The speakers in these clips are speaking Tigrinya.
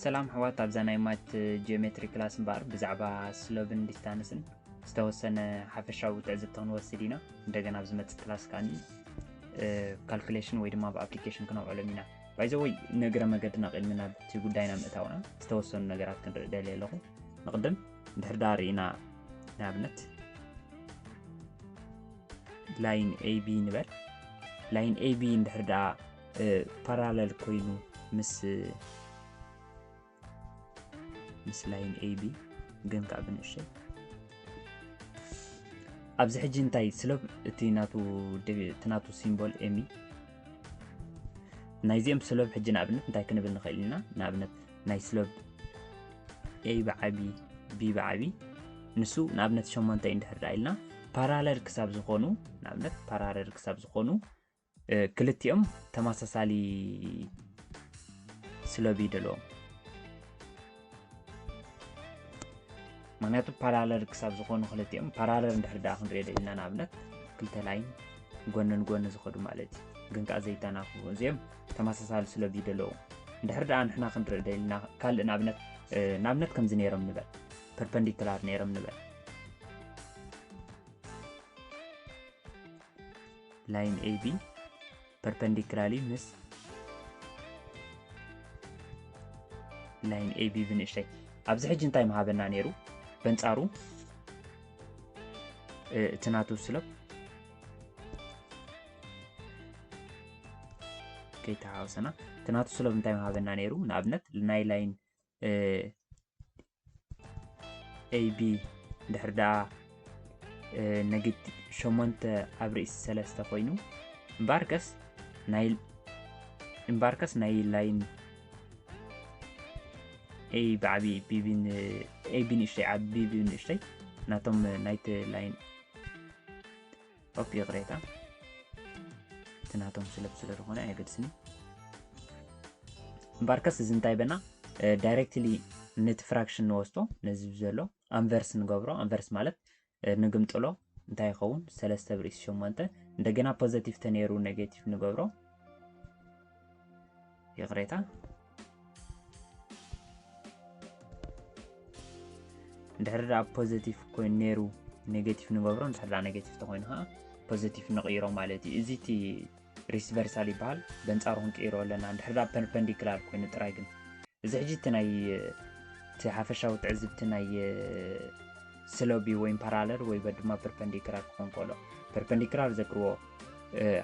ሰላም ኣሕዋት፣ ኣብዛ ናይ ማት ጂኦሜትሪ ክላስ እምበኣር ብዛዕባ ስሎብን ዲስታንስን ዝተወሰነ ሓፈሻዊ ትዕዝብቲ ክንወስድ ኢና። እንደገና ኣብ ዝመጽእ ክላስ ከኣ ካልኩሌሽን ወይ ድማ ኣብ ኣፕሊኬሽን ክነውዕሎም ኢና። ባይዘወይ ንእግረ መገድና ቅድሚ ናብቲ ጉዳይና ምእታውና ዝተወሰኑ ነገራት ክንርኢ ደልየ ኣለኹ። ንቕድም እንድሕር ደኣ ርኢና ንኣብነት ላይን ኤቢ ንበል። ላይን ኤቢ እንድሕር ደኣ ፓራለል ኮይኑ ምስ ምስ ላይን ኤቢ ግን ከዓ ብንእሽተይ ኣብዚ ሕጂ እንታይ ስሎብ እቲ ናቱ እቲ ናቱ ሲምቦል ኤሚ ናይዚኦም ስሎብ ሕጂ ንኣብነት እንታይ ክንብል ንኽእል ኢና? ንኣብነት ናይ ስሎብ ኤ ብዓቢ ቢ ብዓቢ ንሱ ንኣብነት ሸሞንተ እዩ እንድሕር ደኣ ኢልና ፓራለል ክሳብ ዝኾኑ ንኣብነት ፓራለል ክሳብ ዝኾኑ ክልቲኦም ተመሳሳሊ ስሎብ ይደለዎም። ምክንያቱ ፓራለል ክሳብ ዝኾኑ ክልቲኦም ፓራለል እንድሕር ደኣ ክንሪኦ ደሊና ንኣብነት ክልተ ላይን ጎኒ ንጎኒ ዝኸዱ ማለት እዩ። ግን ከዓ ዘይተናኽፉ እዚኦም ተመሳሳሊ ስሎብ ይደለዎም። እንድሕር ደኣ ንሕና ክንርኢ ደሊና ካልእ ንኣብነት ንኣብነት ከምዚ ነይሮም ንበል ፐርፐንዲክላር ነይሮም ንበል ላይን ኤቢ ፐርፐንዲክላሊ ምስ ላይን ኤቢ ብንእሽተይ ኣብዚ ሕጂ እንታይ ምሃበና ነይሩ በንጻሩ እቲ ናቱ ስሎብ ከይተሓወሰና እቲ ናቱ ስሎብ እንታይ ምሃበና ነይሩ ንኣብነት ናይ ላይን ኤቢ ድሕር ደኣ ነግድ ሸሞንተ ኣብ ርእሲ ሰለስተ ኮይኑ እምበኣርከስ ናይ እምበኣርከስ ናይ ላይን ኤ ብዓቢ ቢቢ ኤቢ ንእሽተይ ዓቢ ቢቢ ንእሽተይ ናቶም ናይቲ ላይን ኦፕ ይቕሬታ እቲ ናቶም ስሎብ ስለ ዝኾነ ኣየገድስኒ እምበኣርከስ እዚ እንታይ በና ዳይሬክትሊ ነቲ ፍራክሽን ንወስዶ ነዚ ዘሎ ኣንቨርስ ንገብሮ ኣንቨርስ ማለት ንግምጥሎ እንታይ ይኸውን ሰለስተ ብርእሲ ሸሞንተ እንደገና ፖዘቲቭ ተነይሩ ኔጌቲቭ ንገብሮ ይቕሬታ እንድሕር ደኣ ፖዘቲቭ ኮይኑ ነይሩ ኔጌቲቭ ንገብሮ እንድሕር ደኣ ኔጌቲቭ ተኮይኑ ከዓ ፖዘቲቭ ንቕይሮ ማለት እዩ እዚ እቲ ሪስቨርሳል ይበሃል በንፃሩ ክንቅይሮ ኣለና እንድሕር ደኣ ፐርፐንዲክላር ኮይኑ ጥራይ ግን እዚ ሕጂ እቲ ናይ እቲ ሓፈሻዊ ትዕዝብቲ ናይ ስሎቢ ወይም ፓራለል ወይ ድማ ፐርፐንዲክላር ክኾን ከሎ ፐርፐንዲክላር ዘክርዎ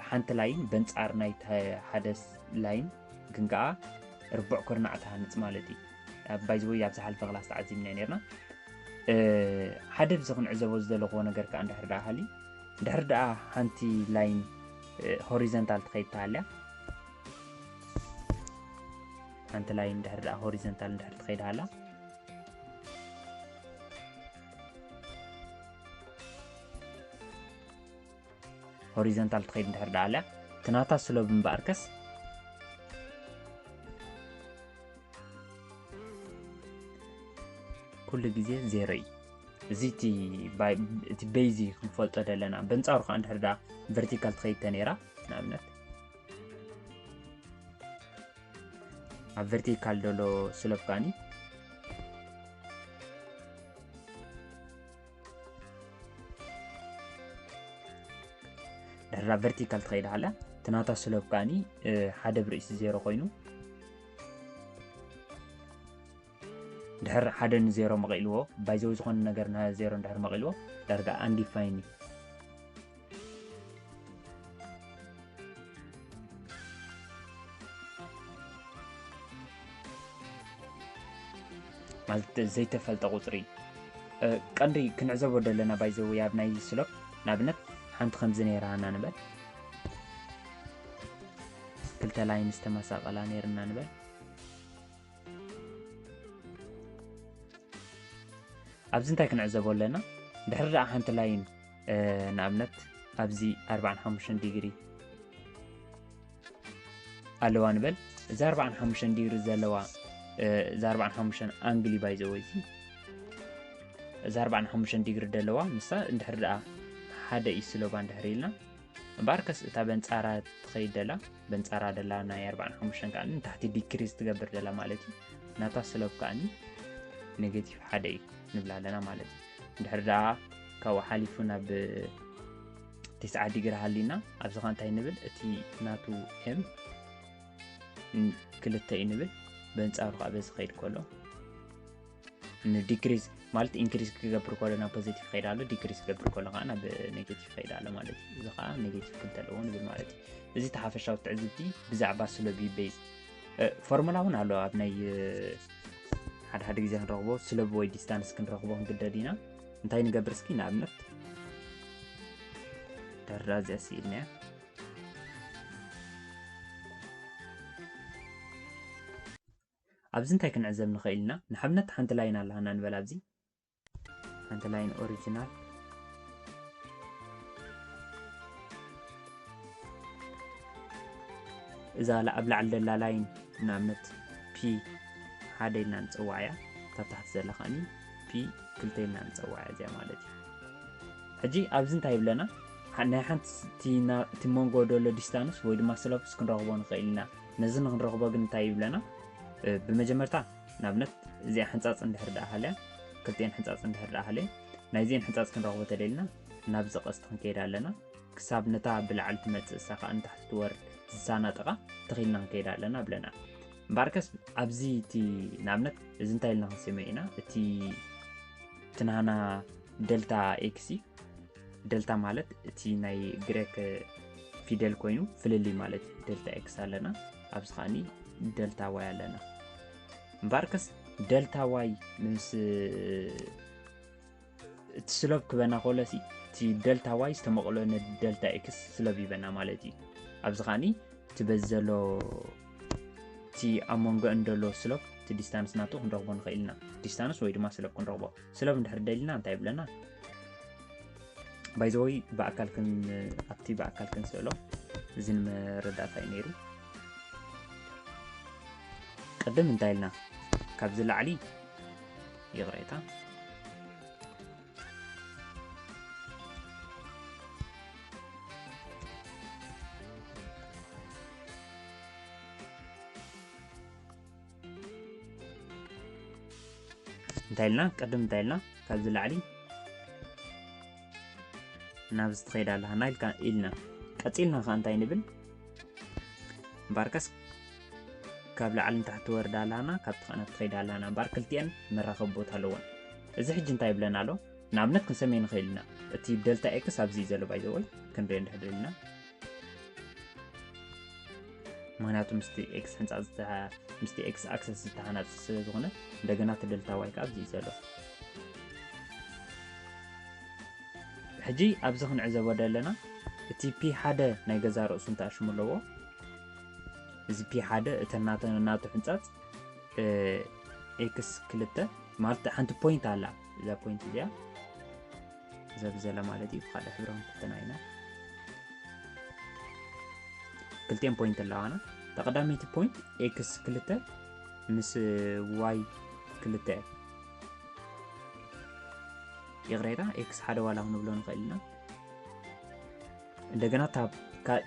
ሓንቲ ላይን በንፃር ናይ ሓደ ላይን ግን ከዓ ርቡዕ ኩርናዕ ትሃንፅ ማለት እዩ ባይዘወይ ኣብ ዝሓልፈ ክላስ ተዓዚብና ነርና ሓደ ብዚ ክንዕዘቦ ዝደለኽዎ ነገር ከዓ እንድሕር ደኣ ሃሊ እንድሕር ደኣ ሓንቲ ላይን ሆሪዘንታል ትኸይድ ተሃልያ ሓንቲ ላይን እንድሕር ደኣ ሆሪዘንታል እንድሕር ትኸይድ ሃላ ሆሪዘንታል ትኸይድ እንድሕር ደኣ ኣላ ትናታ ስሎብ እምበኣርከስ ኩሉ ግዜ ዜሮ እዩ እዚ እቲ ቤዚ ክንፈልጦ ዘለና በንፃሩ ከዓ እንድሕር ደኣ ቨርቲካል ትኸይድ ተነይራ ንኣብነት ኣብ ቨርቲካል ዘሎ ስሎብ ከዓኒ ድሕራ ቨርቲካል ትኸይድ ሃላ ትናታ ስሎብ ከዓኒ ሓደ ብርእሲ ዜሮ ኮይኑ ድሕር ሓደ ንዜሮ መቒልዎ ባይዘው ዝኾነ ነገር ንዜሮ ድሕር መቒልዎ ዳርጋ ኣንዲፋይን እዩ ማለት ዘይተፈልጠ ቁፅሪ ቀንዲ ክንዕዘቦ ዘለና ባይዘው ኣብ ናይ ስሎብ ንኣብነት ሓንቲ ከምዚ ነይራ ሃና ንበል ክልተ ላይን ዝተመሳቐላ ነይርና ንበል ኣብዚ እንታይ ክንዕዘቦ ኣለና ድሕሪ ደኣ ሓንቲ ላይን ንኣብነት ኣብዚ ኣርባዓን ሓሙሽተን ዲግሪ ኣለዋ ንበል እዛ ኣርባዓን ሓሙሽተን ዲግሪ ዘለዋ እዛ ኣርባዓን ሓሙሽተን ኣንግሊ ባይዘወይ እዚ ኣርባዓን ሓሙሽተን ዲግሪ ዘለዋ ንሳ እንድሕር ደኣ ሓደ እዩ ስሎባ እንድሕር ኢልና እምበኣርከስ እታ በንፃራ ትኸይድ ደላ በንፃራ ደላ ናይ ኣርባዓን ሓሙሽተን ከዓ ንታሕቲ ዲክሪዝ ትገብር ደላ ማለት እዩ ናታ ስሎፕ ከኣኒ ኔጌቲቭ ሓደ እዩ ንብል ኣለና ማለት እዩ። እንድሕር ደኣ ካብኡ ሓሊፉ ናብ ተስዓ ዲግሪ ሃሊና፣ ኣብዚ ኸ እንታይ ንብል? እቲ ናቱ ኤም ክልተ እዩ ንብል። በንጻሩ ከዓ በዚ ኸይድ ከሎ ንዲክሪዝ ማለት ኢንክሪዝ ክገብር ከሎ ናብ ፖዚቲቭ ኸይድ ኣሎ፣ ዲክሪዝ ክገብር ከሎ ከዓ ናብ ኔጌቲቭ ኸይድ ኣሎ ማለት እዩ። እዚ ከዓ ኔጌቲቭ ክልተ ኣለዎ ንብል ማለት እዩ። እዚ ተሓፈሻዊ ትዕዝብቲ ብዛዕባ ስሎብ እዩ ቤዝ። ፎርሙላ እውን ኣሎ ኣብ ናይ ሓደ ሓደ ግዜ ክንረኽቦ፣ ስሎብ ወይ ዲስታንስ ክንረኽቦ ክንግደድ ኢና። እንታይ ንገብር እስኪ ንኣብነት ደረዳ እዚኣ ስኢልናያ። ኣብዚ እንታይ ክንዕዘብ ንኽእል ኢና? ንሓብነት ሓንቲ ላይን ኣለሃና ንበል። ኣብዚ ሓንቲ ላይን ኦሪጂናል፣ እዛ ኣብ ላዕሊ ደላ ላይን ንኣብነት ፒ ሓደ ኢልና ንፅዋዕያ፣ ካብ ታሕቲ ዘላ ከኣኒ ፒ ክልተ ኢልና ንፅዋዕያ እዚኣ ማለት እዩ። ሕጂ ኣብዚ እንታይ ይብለና? ናይ ሓንቲ እቲ መንጎ ደሎ ዲስታንስ ወይ ድማ ስሎፕስ ክንረኽቦ ንኽእል ኢና። ነዚ ንክንረኽቦ ግን እንታይ ይብለና? ብመጀመርታ ንኣብነት እዚኣ ሕንፃፅ እንድሕር ደኣ ሃልያ፣ ክልቲኤን ሕንፃፅ እንድሕር ደኣ ሃልየ፣ ናይዚኤን ሕንፃፅ ክንረኽቦ ተደልና ናብዚ ቀስቲ ክንከይድ ኣለና። ክሳብ ነታ ብላዕሊ ትመፅእ እሳ ከዓ ንታሕቲ ትወርድ ዝሳናጠቓ ተኺልና ክንከይድ ኣለና ብለና። እምበኣርከስ ኣብዚ እቲ ንኣብነት እዚ እንታይ ኢልና ክንሰምዮ ኢና? እቲ ትናና ደልታ ኤክስ እዩ። ደልታ ማለት እቲ ናይ ግሪክ ፊደል ኮይኑ ፍልልይ ማለት እዩ። ደልታ ኤክስ ኣለና፣ ኣብዚ ከኣኒ ደልታ ዋይ ኣለና። እምበኣርከስ ደልታ ዋይ ምስ እቲ ስሎብ ክበና ከሎ ሲ እቲ ደልታ ዋይ ዝተመቕሎ ንደልታ ኤክስ ስሎብ ይበና ማለት እዩ። ኣብዚ ከኣኒ እቲ በዚ ዘሎ እቲ ኣብ መንጎ እንደሎ ስሎብ እቲ ዲስታንስ ናቱ ክንረኽቦ ንኽእል ኢና። ዲስታንስ ወይ ድማ ስሎብ ክንረኽቦ። ስሎብ እንድሕር ደሊና እንታይ ይብለና? ባይዘወይ ብኣካል ክን ኣብቲ ብኣካል ክንስእሎ እዚ ንመረዳእታ እዩ ነይሩ። ቅድም እንታይ ኢልና ካብዚ ላዕሊ ይቕሬታ እንታይ ኢልና ቅድም እንታይ ኢልና ካብዚ ላዕሊ ናብዚ ትኸይድ ኣለኻ ና ኢልና ቀፂልና ከዓ እንታይ ንብል እምበኣርከስ ካብ ላዕሊ ንታሕቲ ትወርድ ኣለና ካብ ትኸእና ትኸይድ ኣለና እምበኣር ክልቲአን መራኸቢ ቦታ ኣለዎን እዚ ሕጂ እንታይ ይብለና ኣሎ ንኣብነት ክንሰመይ ንኽእል ኢና እቲ ደልታ ኤክስ ኣብዚ እዩ ዘሎ ባይዘወይ ክንሪኦ እንድሕር ደሊና ምክንያቱ ምስቲ ኤክስ ሕንፃፅ ምስቲ ኤክስ ኣክሰስ ዝተሃናፅ ስለ ዝኾነ እንደገና እቲ ደልታ ዋይ ከዓ ኣብዚ እዩ ዘሎ ሕጂ ኣብዚ ክንዕዘቦ ደለና እቲ ፒ ሓደ ናይ ገዛ ርእሱ እንተኣሽሙ ኣለዎ እዚ ፒ ሓደ እተን ናተ ናቱ ሕንፃፅ ኤክስ ክልተ ማለት ሓንቲ ፖይንት ኣላ እዛ ፖይንት እዚኣ እዛ ብዘላ ማለት እዩ ብካልእ ሕብሪ ክንፍትና ኢና ክልቲኤን ፖይንት ኣለዋና ተቐዳመይቲ ፖይንት ኤክስ ክልተ ምስ ዋይ ክልተ ይቕሬታ ኤክስ ሓደ ዋላ ክንብሎ ንኽእል ኢና እንደገና ታ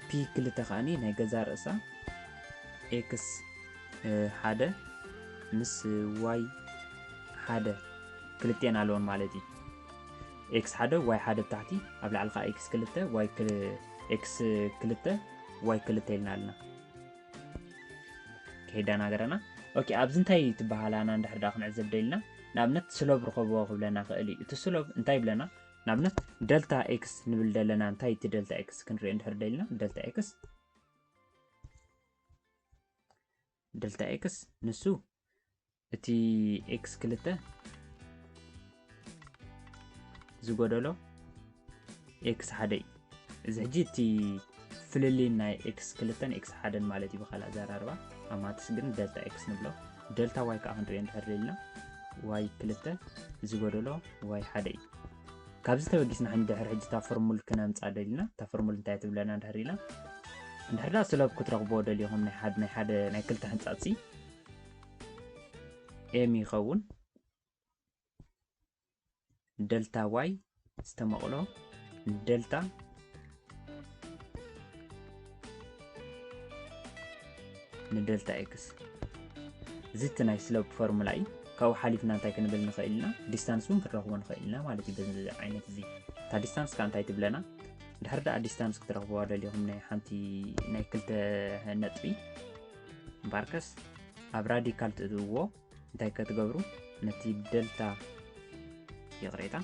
ፒ ክልተ ከዓኒ ናይ ገዛ ርእሳ ኤክስ ሓደ ምስ ዋይ ሓደ ክልቲኤን ኣለዎን ማለት እዩ ኤክስ ሓደ ዋይ ሓደ ብታሕቲ ኣብ ላዕሊ ከዓ ኤክስ ክልተ ዋይ ኤክስ ክልተ ዋይ ክልተ ኢልና ኣለና ከይዳናገረና ኦኬ ኣብዚ እንታይ ትበሃላና እንድሕር ዳ ክንዕዘብ ደልና ንኣብነት ስሎብ ርኸብዎ ክብለና ክእል እዩ እቲ ስሎብ እንታይ ይብለና ንኣብነት ደልታ ኤክስ ንብል ደለና እንታይ እቲ ደልታ ኤክስ ክንሪኦ እንድሕር ደልና ደልታ ኤክስ ደልታ ኤክስ ንሱ እቲ ኤክስ ክልተ ዝጎደሎ ኤክስ ሓደ እዩ እዚ ሕጂ እቲ ፍልልይ ናይ ኤክስ ክልተን ኤክስ ሓደን ማለት እዩ ብካልእ ኣዘራርባ ኣብ ማትስ ግን ደልታ ኤክስ ንብሎ ደልታ ዋይ ከዓ ክንሪኦ እንድሕር ደሊና ዋይ ክልተ ዝጎደሎ ዋይ ሓደ እዩ ካብዚ ተበጊስና ሕን ድሕር ሕጂ እታ ፎርሙል ክነምፃ ደሊና እታ ፎርሙል እንታይ ትብለና እንድሕር ኢልና እንድሕር ዳ ስሎብ ክትረኽብዎ ደሊኹም ናይ ሓደ ናይ ሓደ ናይ ክልተ ሕንፃፅ ሲ ኤም ይኸውን ደልታ ዋይ ዝተመቕሎ ንደልታ ንደልታ ኤክስ እዚ እቲ ናይ ስሎፕ ፎርሙላ እዩ። ካብኡ ሓሊፍና እንታይ ክንብል ንኽእል ኢና? ዲስታንስ እውን ክንረኽቦ ንኽእል ኢና ማለት እዩ። በዚ ዓይነት እዚ እታ ዲስታንስ ከዓ እንታይ ትብለና? ድሕር ደኣ ዲስታንስ ክትረኽብዋ ደሊኹም ናይ ሓንቲ ናይ ክልተ ነጥቢ እምበኣርከስ ኣብ ራዲካል ትእትውዎ እንታይ ከትገብሩ? ነቲ ደልታ ይቕሬታ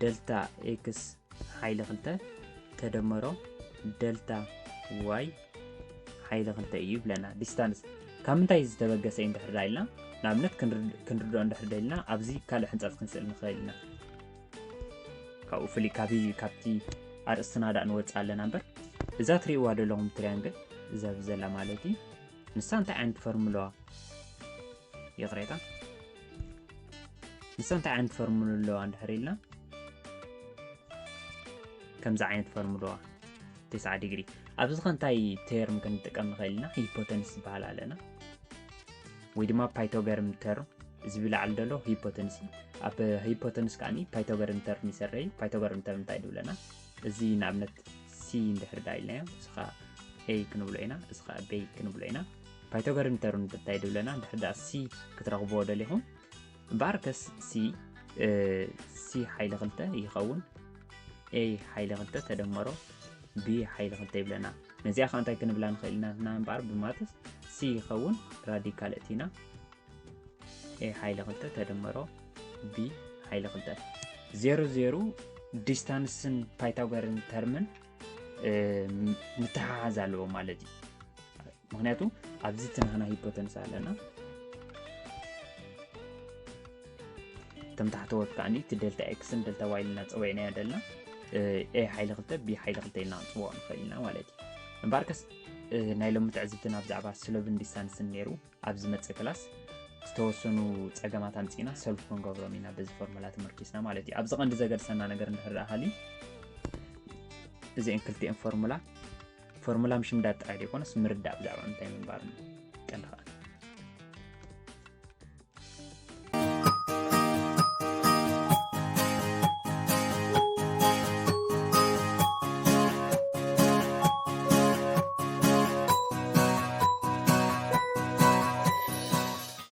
ደልታ ኤክስ ሓይሊ ክልተ ተደመሮ ደልታ ዋይ ሓይሊ ክልተ እዩ ይብለና። ዲስታንስ ካብ ምንታይ ዝተበገሰ እዩ እንድሕር ዳ ኢልና ንኣብነት ክንርድ- ክንርድኦ እንድሕር ደልና ኣብዚ ካልእ ሕንፃፅ ክንስእል ንኽእል ኢና። ካብኡ ፍሊ ካብ ካብቲ ኣርእስትና ዳእ ንወፅእ ኣለና እምበር እዛ ትሪእዋ ዘለኹም ትሪያንግል እዛ ብዘላ ማለት እዩ። ንሳ እንታይ ዓይነት ፎርሙላዋ ይቕሬታ ንሳ እንታይ ዓይነት ፎርሙላ ኣለዋ እንድሕር ኢልና ከምዚ ዓይነት ፎርሙላዋ ተስዓ ዲግሪ ኣብዚ ከ እንታይ ተርም ክንጥቀም ንኽእል ኢና? ሂፖተንስ ዝበሃል ኣለና ወይ ድማ ፓይቶገርም ተርም እዚ ብላዕሊ ዘሎ ሂፖተንስ እዩ። ኣብ ሂፖተንስ ከዓ ፓይቶገርም ተርም ይሰረይ። ፓይቶገርም ተርም እንታይ ድብለና? እዚ ንኣብነት ሲ እንድሕር ዳ ኢልናዮ እዚ ከዓ ኤ ክንብሎ ኢና፣ እዚ ከዓ ቤ ክንብሎ ኢና። ፓይቶገርም ተርም እንታይ ድብለና? እንድሕር ዳ ሲ ክትረኽብዎ ደሊኹም እምበኣር ከስ ሲ እ፣ ሲ ሓይሊ ክልተ ይኸውን ኤ ሓይሊ ክልተ ተደመሮ ቢ ሓይሊ ክልተ ይብለና። ነዚኣ ከዓ እንታይ ክንብላ ንኽእል ኢና እምበኣር ብማትስ ሲ ይኸውን ራዲካል እቲና ኤ ሓይሊ ክልተ ተደመሮ ቢ ሓይሊ ክልተ ዜሮ ዜሮ ዲስታንስን ፓይታጎርን ተርምን እ፣ ምትሓሓዝ ኣለዎ ማለት እዩ። ምክንያቱ ኣብዚ እቲ ናህና ሂፖተንስ ኣለና እቶም ታሕተዎት ከዓ እቲ ደልታ ኤክስን ደልታ ዋይ ኢልና ፀዊዕናዮ ደልና ኤ ሓይሊ ክልተ ቢ ሓይሊ ክልተ ኢልና ክንፅውዖ ንኽእል ኢና ማለት እዩ። እምበኣርከስ እ፣ ናይ ሎሚ ትዕዝብትና ብዛዕባ ስሎብን ዲስታንስን ነይሩ። ኣብ ዝመፅእ ክላስ ዝተወሰኑ ፀገማት ኣምፂእና ሰልፍ ክንገብሮም ኢና በዚ ፎርሙላ ተመርኪስና ማለት እዩ። ኣብዚ ቀንዲ ዘገድሰና ነገር እንድሕር ደኣ ሃልዩ እዚአን ክልቲአን ፎርሙላ ፎርሙላ ምሽምዳድ ጥራይ ዘይኮነስ ምርዳእ ብዛዕባ እንታይ ምንባር ቀንዲ ከዓ